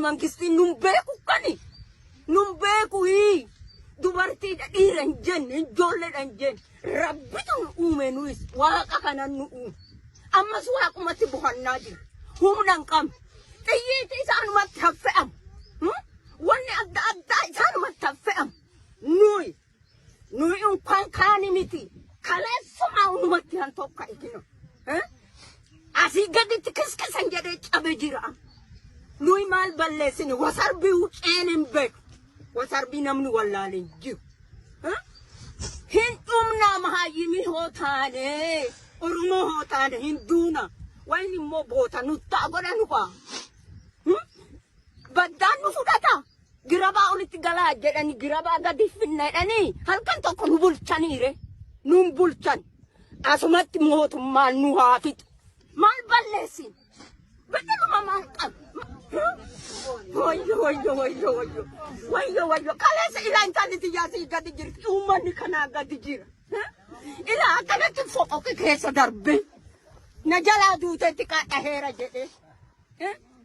mangistiin nun beeku kani. Nun beeku hii. Dubartiidha dhiira hin jenne ijoolleedha hin jenne. Rabbitu nu uume nuyis waaqa kanan nu uume. Ammas waaqumatti bohannaa jira. Humna hin qabnu. Xiyyiiti isaanumatti haffe'amu. Wanni adda addaa isaanumatti haffe'amu. Nuyi nuyi unkaan kaani miti. Kaleessumaa unumatti han tokka ikino. Asii gaditti kiskisan jedhee cabe jira. Nuyi maal balleessine wasarbii wuceen hin beeku. Wasarbii namni wallaale hin jiru. Hin dhumnaa mahaayyimii hoo taane Oromoo hoo taane hin duuna. Wayin immoo boota nuttaa godhanu kaa. Baddaan nu fudhata. Girabaa olitti galaa jedhani girabaa gadi finna jedhanii halkan tokko nu bulchaniire. Nun bulchan. Asumatti mootummaan nu haa fixu. Maal balleessin? Badaluma maal qaba? Wayyo wayyo wayyo wayyo wayyo wayyo kaleessa ilaa intalli tiyyaa sii gadi jirti uummanni kanaa gadi jira. Ilaa akkanatti foqoqi keessa darbe na jalaa duutetti qaadhaheera jedhee.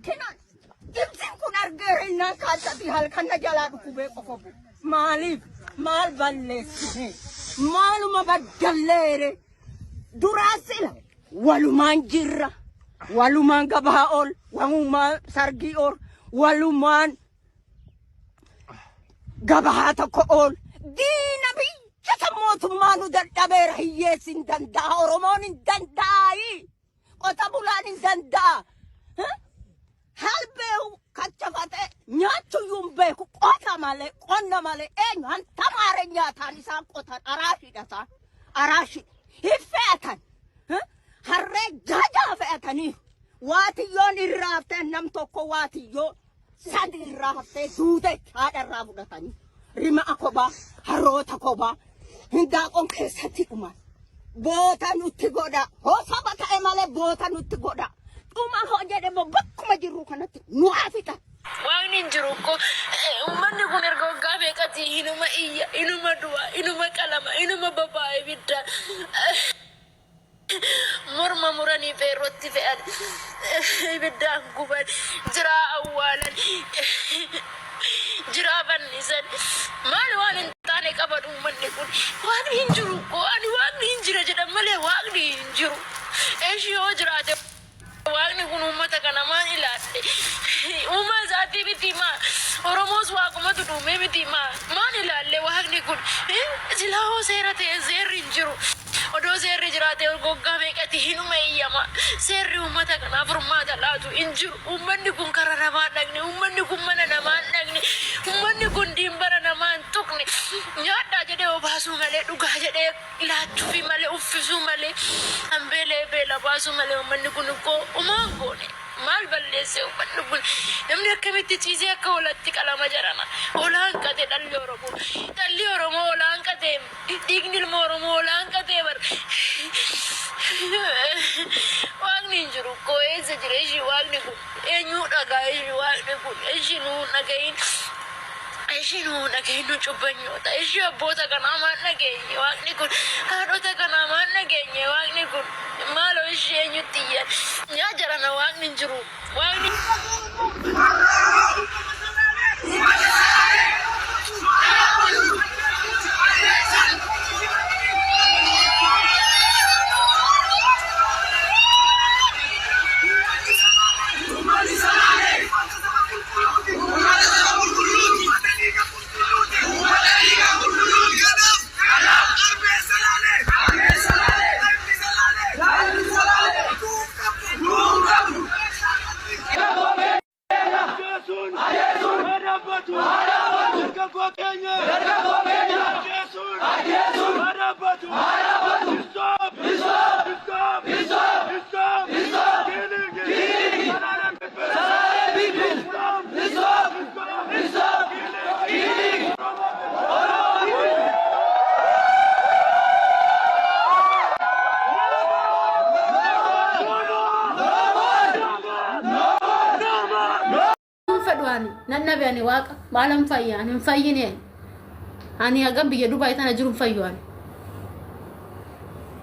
Kina ibsin kun argeera innaan kaalsati halkan na jalaa dhukkubee qofa bu'u. Maaliif maal balleessine maaluma baddalleere duraa sila walumaan jirra walumaan gabaa ol walumaan sargii ol walumaan gabaa tokko ol diina biyya san mootummaa nu dadhabeera hiyyeessi hin danda'a oromoon hin danda'aayi qota bulaan hin danda'a halbee kachafate nyaachuyyuu hin beeku qota malee qonna malee eenyu hantamaare nyaataan isaan qotan araashidha isaan araashidha hin fe'atan harree jaajaa fe'atanii waatiyyoon irraa haftee nam tokko waatiyyoo sadi irraa haftee duute haadha irraa fudhatanii rima'a kophaa harroota kophaa hindaaqoon keessatti dhuman boota nutti godha hoo saba ta'e malee boota nutti godha dhuma hoo jedhe moo bakkuma jirru kanatti nu haa fixan. Waaqni hin jiru ko uummanni kun erga waggaa meeqatii hinuma iyya hinuma du'a hinuma qalama hinuma babaa ibidda Morma muranii feerrootti fe'an, ibiddaan guban, jiraa awwaalan, jiraa fannisan. Maali waan hin taane qaban uummanni kun? Waaqni hin jiru koo ani waaqni hin jira jedhan malee waaqni hin jiru. Eshi yoo jiraate Waaqni kun uummata kana maan ilaalle? Uumaa isaatii miti maa? Oromoos waaqumatu dhuumee miti maa? Maan ilaalle waaqni kun? Silaa hoo seera ta'e seerri hin jiru. Odoo seerri jiraate waggaa meeqati hinuma iyyama. Seerri uummata kanaaf furmaata laatu hin jiru. Uummanni kun kara namaa hin dhaqne. Uummanni kun mana namaa hin dhaqne. Uummanni kun diimbara namaa hin tuqne. Nyaadhaa jedhee obaasuu malee dhugaa jedhee laachuufii malee uffisuu malee kan beela'e beela baasuu malee uummanni kun ikkoo homaa hin goone. Maal balleesse uummanni kun? Namni akkamitti ciisee akka hoolatti qalama jarana? Hoolaa hanqate dhalli Oromoo. Dhalli Oromoo hoolaa hanqate. Dhiigni ilma Oromoo hoolaa hanqatee bar. Waaqni hin jiru ikkoo eessa jira ishii waaqni kun? Eenyuu dhagaa ishii waaqni kun? Ishii nuu hin dhagahin. Ishii nuu hin dhagahin nu cubbanyoota. Ishii abboota kanaa maal dhageenye waaqni kun? Haadhota kanaa maal dhageenye waaqni kun? Maaloo ishii eenyutti iyyan? Yaa jarana waaqni hin jiru. Waaqni. Hin fedhu ani nan dhabe ani waaqa maalan fayya ani hin fayyine ani hagam biyya Dubaay tana jiru hin fayyu ani.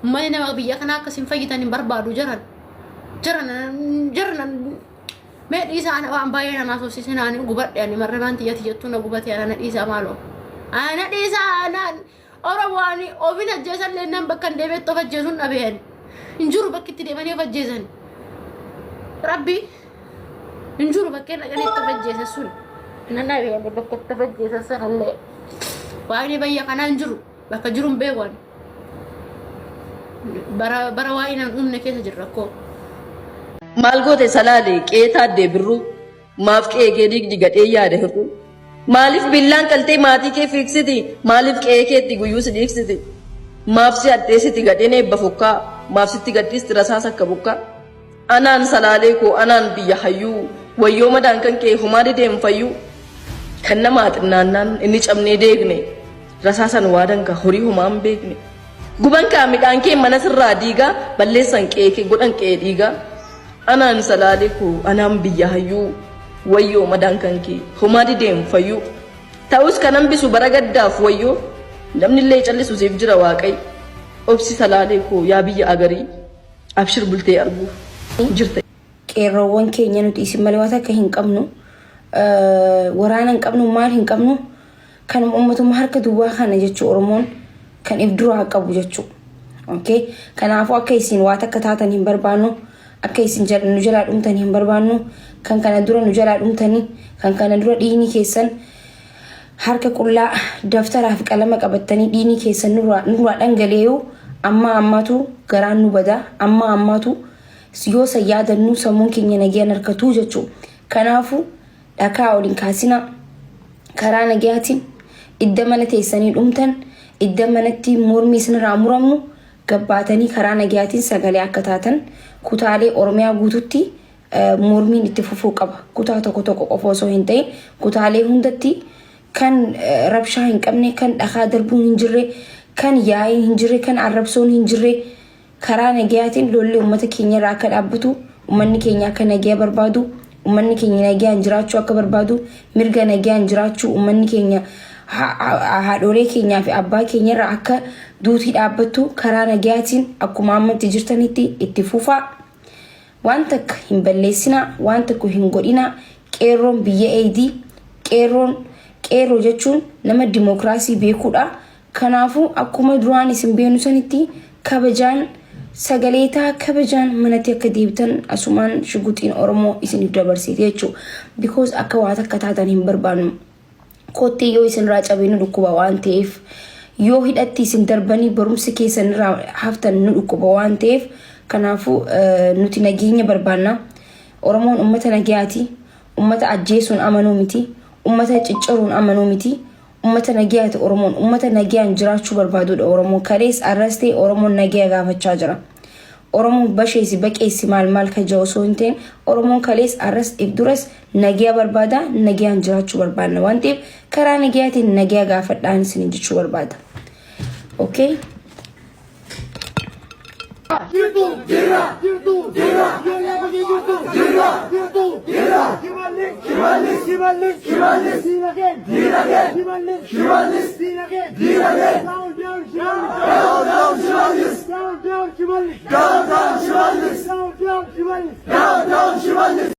Uummanni nama biyya kanaa akkas hin fayyitan hin barbaadu jaran jaran jaran Mee dhiisaa ana waan baay'ee na haasofsiisin ani gubadhe ani marrabaan tiyya tiyyattuu na gubate ana na dhiisaa maaloo. Ana dhiisaa ana Oromoo ani ofin ajjeesan leennaan bakka hin deemetti of ajjeesuun dhabee ani. Hin jiru bakki itti deemanii of ajjeesan. Rabbi hin jiru bakkeen dhaqanii itti of ajjeesan sun. Nan dhabee ani bakka itti of ajjeesan sanallee. Waaqni bayya kanaa hin jiru bakka jiru hin beeku ani. Bara bara waa'ee nan uumne keessa jirra koo. Maal goote Salaale qe'ee Taaddee Birruu? Maaf qe'ee kee diigdi gadhee yaada hir'uu? Maaliif billaan qaltee maatii kee fiigsiti? Maaliif qe'ee keetti guyyuu si dhiigsiti? Maaf si hadheessiti gadheen eebba fokkaa? Maaf sitti gadhiisti rasaasa akka bokkaa? Anaan Salaalee koo anaan biyya hayyuu Wayyoo madaan kan kee homaa didee hin fayyuu Kan namaa xinnaannaan inni cabnee deegne Rasaasan waadan kaa horii homaa hin beekne Guban kaa midhaan kee mana sirraa diigaa Balleessan qe'ee kee godhan qe'ee dhiigaa Anaan Salaalee koo anaan biyya hayyuu Wayyoo madaan kan kee homaa didee hin fayyuu Ta'us kan hambisu bara gaddaaf wayyoo Namnillee callisu siif jira Waaqayyo Obsi Salaalee koo yaa biyya agarii Abshir bultee arguuf jirta. Qeerroowwan keenya nuti isin malee waan takka hin qabnu. Waraana hin qabnu maal hin qabnu. Kanuma uummatuma harka duwwaa kana jechuu Oromoon kan if duraa qabu jechuu. Okay? Kanaafuu akka isin waa takka taatan hin barbaannu. Akka isin nu jalaa dhumtan hin barbaannu. Kan kana dura nu jalaa dhumtanii kan kana dura dhiigni keessan harka qullaa daftaraa fi qalama qabattanii dhiigni keessan nurraa dhangala'eeyu ammaa ammaatu garaan nu bada ammaa ammaatu yoo san yaadannu sammuun keenya nagayaan harkatuu jechuu. Kanaafuu dhakaa ol hin kaasinaa karaa nagayaatiin idda mana teessanii dhumtan idda manatti mormi isinirraa muramu gabbaatanii karaa nagayaatiin sagalee akka taatan kutaalee Oromiyaa guututti mormiin itti fufuu qaba. Kutaa tokko tokko qofa osoo hin ta'in kutaalee hundatti kan rabshaa hin qabne, kan dhakaa darbuun hin jirre, kan yaa'iin hin jirre, kan arrabsoon hin jirre karaa nagayaatiin lolli uummata keenya irraa akka dhaabbatu, uummanni keenya akka nagaya barbaadu, uummanni keenya nagayaan jiraachuu akka barbaadu, mirga nagayaan jiraachuu uummanni keenya haadholee keenyaa fi abbaa keenya irraa akka duutii dhaabbattu karaa nagayaatiin akkuma ammatti jirtanitti itti fufaa. Waan takka hin balleessinaa, waan tokko hin godhinaa. Qeerroon biyya eeydi. Qeerroon qeerroo jechuun nama dimookiraasii beekuudha. Kanaafuu akkuma duraan isin beenu sanitti kabajaan sagalee taa kabajaan manatti akka deebitan asumaan shuguxiin Oromoo isiniif dabarsiite jechuudha. Because akka waa takka taatan hin barbaannu. Kottee yoo isinirraa cabee nu dhukkuba waan ta'eef yoo hidhatti isin darbanii barumsi keessan irraa haftan nu dhukkuba waan ta'eef kanaafuu nuti nageenya barbaanna. Oromoon ummata nagayaati. Ummata ajjeesuun amanuu miti. Ummata cicciruun amanuu miti. Ummata nagayaati Oromoon. Ummata nagayaan jiraachuu barbaadudha Oromoon. Kalees arras ta'e Oromoon nagaya gaafachaa jira. Oromoon basheesi baqeessi maal maal ka jiru osoo hin ta'in Oromoon kalees arras if duras nagaya barbaada nagayaan jiraachuu barbaadna waan ta'eef karaa nagayaatiin nagaya gaafadhaan isin jechuu barbaada. Okay? Jirtu jirra jirtu jirra ijoollee gujii jirtu jirra jirtu jirra Shimallis Shimallis Shimallis Shimallis diina keen diina keen Shimallis Shimallis diina keen diina keen down down Shimallis down down Shimallis down down Shimallis down down Shimallis down down Shimallis down down Shimallis.